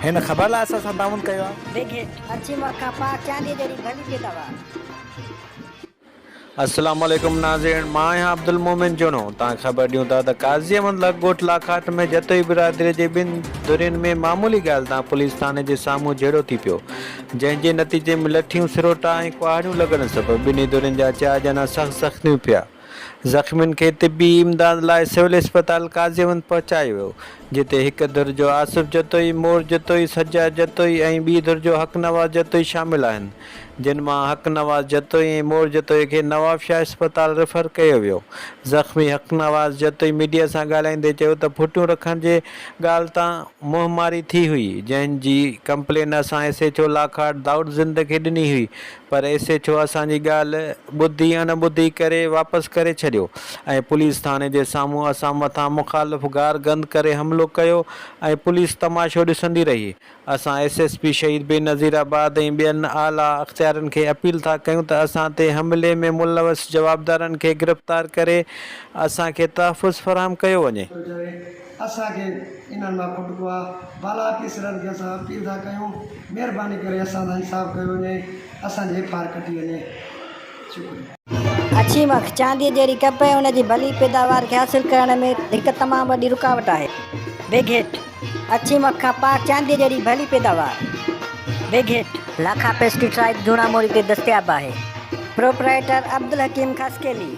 هن خبر لاء اسان سان تعاون ڪيو آهي. بگ هٽ، اڇي مک کان پاڪ چانديء جهڙي ڀلي پيداوار. السلام عليڪم ناظرين مان آهيان عبدالمومن جوڻو توهان کي خبر ڏيون ٿا ته قاضي احمد لڳ ڳوٺ لاکاٽ ۾ جتوئي برادري جي ٻن ڌرين ۾ معمولي ڳالهه تان پوليس ٿاڻي جي سامهون جهيڙو ٿي پيو جنهن جي نتيجي ۾ لٺيون سروٽا ۽ ڪهاڙيون لڳڻ سبب ٻنهي ڌرين جا چار ڄڻا سخت زخمي پيا زخمين کي طبي امداد لاء سول اسپتال قاضي احمد پهچايو ويو جتي هڪ ڌر جو آصف جتوئي، مور جتوئي، سجاد جتوئي ۽ ٻي ڌر جو حق نواز جتوئي شامل آهن، جن مان حق نواز جتوئي ۽ مور جتوئي کي نوابشاهه اسپتال ريفر ڪيو ويو. زخمي حق نواز جتوئي ميڊيا سان ڳالهائيندي چيو ته ڦٽيون رکڻ جي ڳالهه تان منهن ماري ٿي هئي، جنهن جي ڪمپلين اسان S H O Lakhat Daud Zind کي ڏني هئي، پر ايس ايڇ او اسان جي ڳالهه ٻڌي اڻ ٻڌي ڪري واپس ڪري ڇڏيو ۽ پوليس ٿاڻي جي سامهون اسان مٿان مخالف گار گند ڪري حملو ڪيو ۽ پوليس تماشو ڏسندي رهي. اسان ايس ايس پي شهيد بينظير آباد ۽ ٻين اعليٰ اختيارين کي اپيل ٿا ڪيون ته اسان تي حملي ۾ ملوث جوابدارن کي گرفتار ڪري اسان کي تحفظ فراهم ڪيو وڃي. ٿو چوي اسان کي انهن مان ڦٽڪو آ بالا آفيسرن کي اسان اپيل ٿا ڪيون مهرباني ڪري اسان سان انصاف ڪيو وڃي اسان جي ايف آر ڪٽي وڃي شڪريه. اڇي مک، چانديء جهڙي ڪپهه ۽ ان جي ڀلي پيداوار کي حاصل ڪرڻ ۾ هڪ تمام وڏي رڪاوٽ آهي. بگ هٽ، اڇي مک کان پاڪ چانديء جهڙي ڀلي پيداوار. بگ هٽ، لاکا پيسٽيسائيڊ جوڻا موري تي دستياب آهي. پروپرائيٽر عبدالحڪيم خاصخيلي.